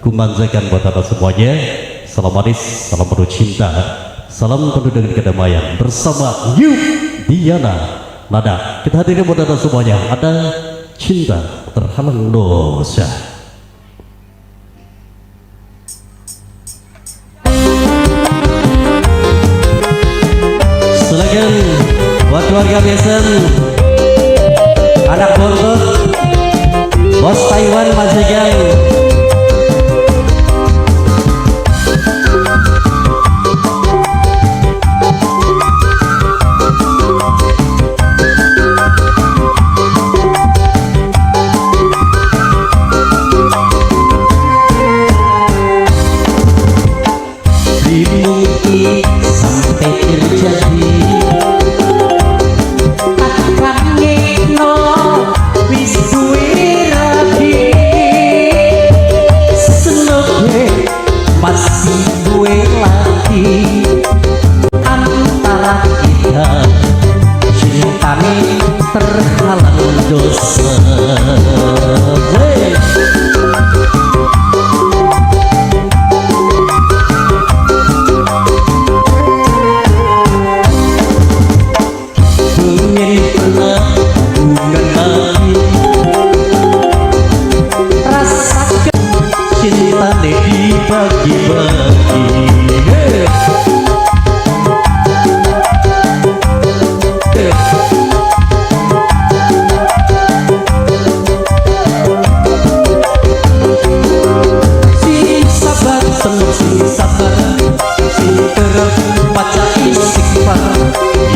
Kumanjakan buat anda semuanya. Salam manis, salam penuh cinta, salam penuh dengan kedamaian bersama New Diana Nada. Kita hadirin buat anda semuanya. Ada cinta terhalang dosa. Silakan buat keluarga Besen, anak bontot, bos Taiwan majikan. Mungkin sampai terjadi takkan no wis duwe rabi, senoke masih duwe lagi antara kita cintane terhalang dosa. Hey. Dibagi-bagi. Hey. Hey. Sing sabar seneng, sing sabar, sing kerep maca istighfar,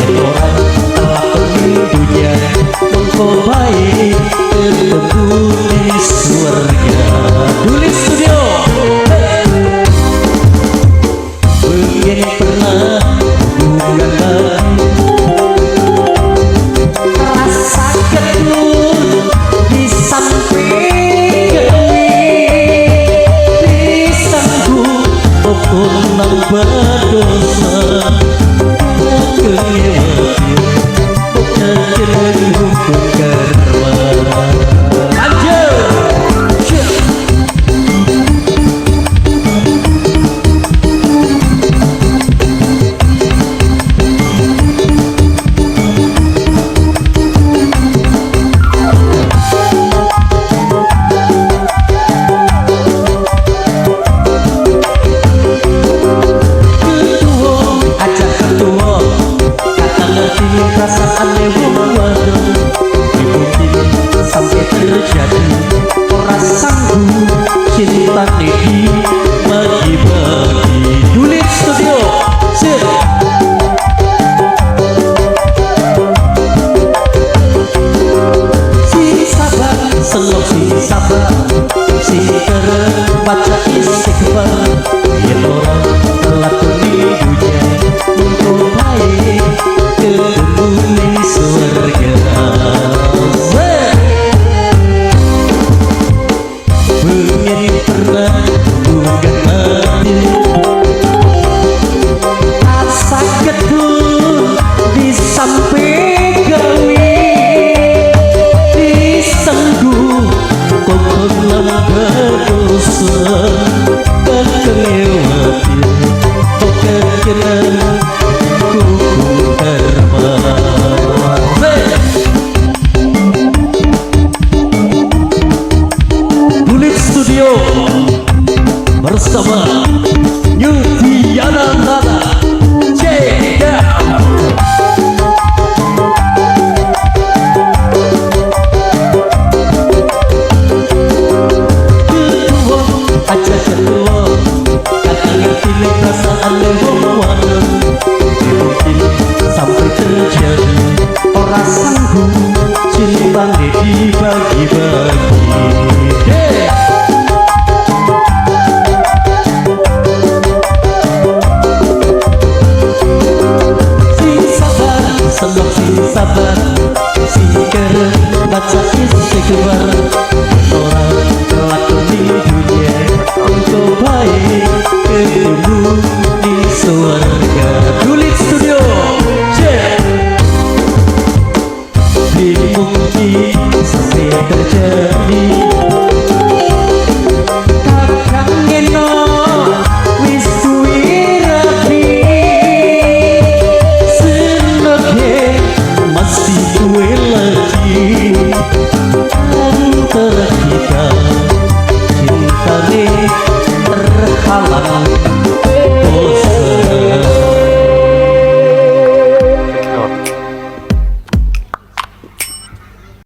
yen ora kelakon dunya mengko bae ketemu di surga. Dulit Studio. Begini pernah hubungan lagi, rasa ketun di samping gawe disanggup pokok nambah dosa kewati bukan hukum karma. Lanjut. Perasaan wong wadon mungkin sampai terjadi ora sanggup cintane dibagi-bagi. Dulit Studio. Sip. Sing sabar selok, sing sabar, sing kerep maca istighfar, yen ora lakoni dunya mengko bae ketemu ning surga. Pengen pernah bukan mati, rasa ketun di samping gawe disanggup kokon nambah dosa kekewati kekenan hukum karma. Dulit Studio bersama